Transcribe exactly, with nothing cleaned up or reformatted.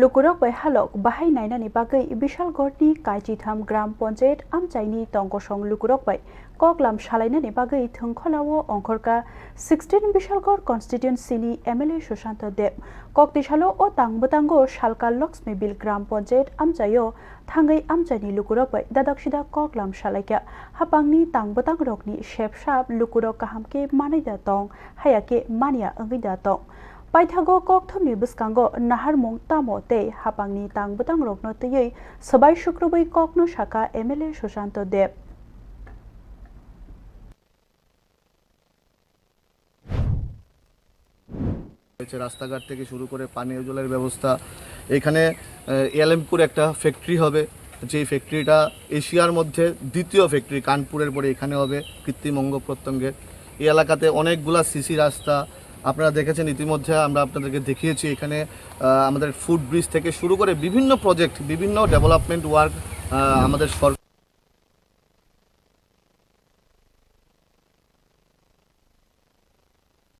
Lukurok bai halok bahai nainani bagwi Bishalgarhni Kaichitham Gram Panchayat amchaini tongkosong lukurok bai koklam salainani bagwi thwngkhwlao ongkhorkha sixteen Bishalgarh constituency ni M L A Sushanto Deb. Koktisalo o tang bwtango Salka Lakshmi Bil Gram Panchayat amchaio thangwi amchaini lukurok bai dadak sida koklam salaikha. Hapangni tang bwtangrokni sepsap lukurok kaham khe manwi da tong, haya khe manya wngwi da tong. Paithago kokthumni bwskango naharmung tamo tei hapangni tang bwtangrokno twiwi swbai sukrubwi kokno sakha M L A Sushanto Deb. হয়েছে রাস্তাঘাট থেকে শুরু করে পানীয় জলের ব্যবস্থা। এখানে এলএমপুর একটা ফ্যাক্টরি হবে, যেই ফ্যাক্টরিটা এশিয়ার মধ্যে দ্বিতীয় ফ্যাক্টরি, কানপুরের পরে এখানে হবে কৃত্রিম অঙ্গ প্রত্যঙ্গের। এই এলাকাতে অনেকগুলা সিসি রাস্তা আপনারা দেখেছেন, ইতিমধ্যে আমরা আপনাদেরকে দেখিয়েছি। এখানে আহ, আমাদের ফুটব্রিজ থেকে শুরু করে বিভিন্ন প্রজেক্ট, বিভিন্ন ডেভেলপমেন্ট ওয়ার্ক আমাদের সরকার